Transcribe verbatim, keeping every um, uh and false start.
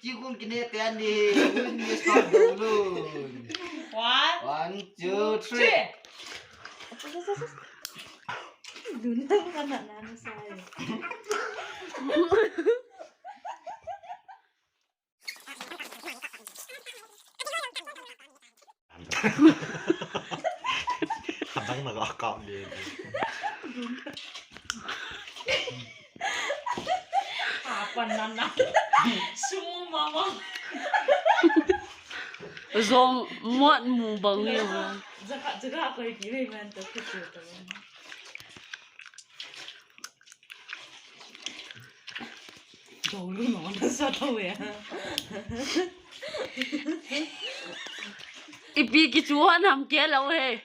Tingkung kine te ani. Win ni stop dong lun. One, one, two, three. Three. Dun na ka na na na sai. Adang na ka kap le. Apa nana? Sumo mama. Zong muat mu bang ni. Jaga, jaga koi ki le man to ku tu to. Dong lu no na sa to ya. Ipi ki chu han ham ke lo he.